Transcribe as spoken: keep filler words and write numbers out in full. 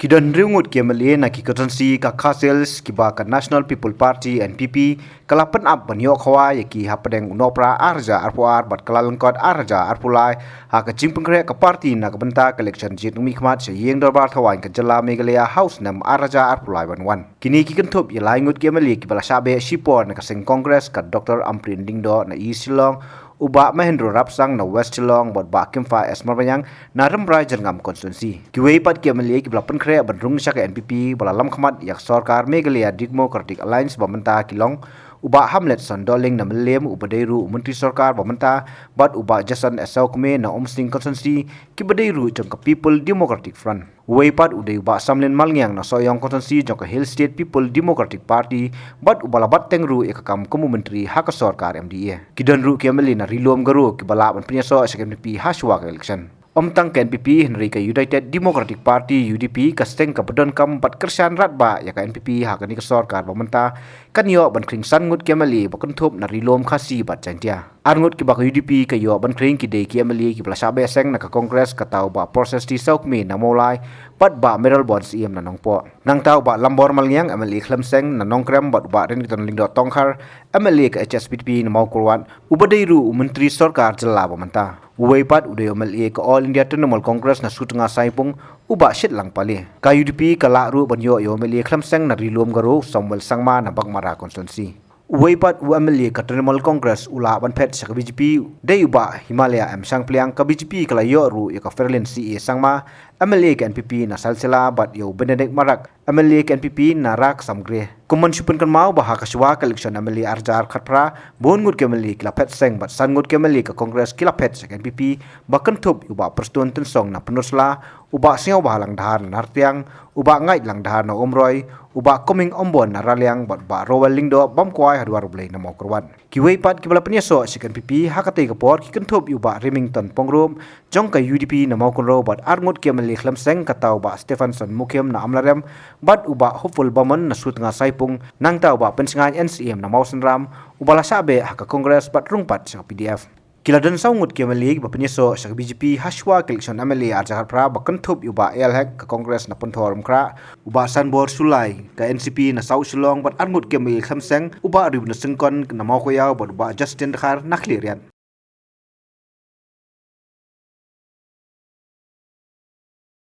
Ki don hynriew ngut ki M L A na ki constituency ka Khasi Hills kiba ka National People Party, N P P, ka la pynap ban ïoh khawai ïa ki hapdeng u Nohprah ar hajar arphew ar bad Kyllalyngkot ar hajar arphew lai, ha ka jingpynkhreh ka party na ka bynta ka election jied nongmihkhmat sha ïing dorbar thawaiñ ka jylla Meghalaya ha u snem ar hajar arphew lai ban wan. Kine ki kynthup ïa lai ngut ki M L A kiba la shah beh shipor na ka seng Congress ka Doctor Ampareen Lyngdoh na East Shillong, u Bah Mahendra Rapsang na West Shillong bad u Bah Kymphai S Marbaniang na Rambrai Jyrngam constituency. Kiwei pat ki M L A kiba la pynkhreh ban rung sha ka N P P ba la lamkhmat ïa ka sorkar Meghalaya Democratic Alliance ba mynta ki long u Bah Hamletson Dohling na Mylliem uba dei ruh u Myntri Sorkar ba mynta, bad u Bah Jason S Sawkmie na Umsning constituency kiba dei ruh jong ka People Democratic Front. Uwei pat u dei u Bah Samlin Malngiang na Sohiong constituency jong ka Hill State People Democratic Party, bad uba la bat teng ruh ïa ka kam kum u Myntri ha ka sorkar M D A. Ki don ruh ki M L A na Ri-lum Garo kiba lah ban pynïasoh sha ka N P P ha shuwa ka election. Ym tang ka N P P hynrei ka United Democratic Party, U D P, ka seng kaba donkam bad kyrshan radbah ïa ka N P P ha kane ka sorkar ba mynta, kan ïoh ban khring san ngut ki M L A ba kynthup na Ri-lum Khasi bad Jaintia. Ar ngut kiba ka U D P ka ïoh ban khring ki dei ki M L A kiba la shah beh seng na ka Congress, kata u Bah Precious T Sawkmie na Mawlai bad Bah Mayralborn Syiem na Nongpoh. Nangta u Bah Lambor Malngiang, M L A khlem seng na Nongkrem, bad u Bah Rynnyngton Lyngdoh Tongkhar, M L A ka H S P D P na Mawkyrwat, uba dei ruh u Myntri Sorkar jylla ba mynta. Uwei pat u dei u M L A ka All India Trinamool Congress na Sutnga Saipung, u Bah Shitlang Pale. Ka U D P ka lah ruh ban ïoh ïa u M L A khlem seng na Ri-lum Garo, Samuel Sangma na Baghmara constituency. Uwei pat u M L A ka Trinamool Congress u lah ban phet sha ka B J P, dei u Bah Himalaya M Shangpliang. Ka B J P ka la ïoh ruh ïa ka Ferlin C A Sangma, M L A ka N P P na Salsila, bad ïa u Benedict Marak, M L A ka N P P na Rak Samgre. Kum ban shu pynkynmaw ba ha ka shuwa ka election M L A ar hajar khatphra, bun ngut ki M L A ki la phet seng bad san ngut ki M L A ka Congress ki la phet sha ka N P P, ba kynthup ïa u Bah Prestone Tynsong na Pynursla, u Bah Sniawbhalang Dhar na Nartiang, u Bah Ngaitlang Dhar na Umroi, u Bah Coming Ymbon na Raliang, bad u Bah Rowell Lyngdoh bam kwai ha Dwar U Blei na Mawkyrwat. Kiwei pat kiba la pynïasoh sha ka N P P ha katei ka por ki kynthup ïa u Bah Remington Pyngrope jong ka U D P na Mawkynrew, bad ar ngut ki M L A khlem seng, kata u Bah Stephenson Mukhim na Amlarem, bad u Bah Hopeful Bamon na Sutnga Saipung, nangta u Bah Pynshngaiñ N C M na Mawsynram, uba la shah beh ha ka Congress bad rung pat sha ka P D F. Ki la don saw ngut ki M L A kiba pynïasoh sha ka B J P ha shuwa ka election M L A ar hajar khatphra, ba kynthup ïa u Bah A L Hek ka Congress na Pynthorumkhrah, u Bah Sanbor Shullai ka N C P na South Shillong, bad ar ngut ki M L A khlem seng, u Bah Riewbynda Syngkon na Mawkaiaw bad u Bah Justin Dkhar na Khliehriat.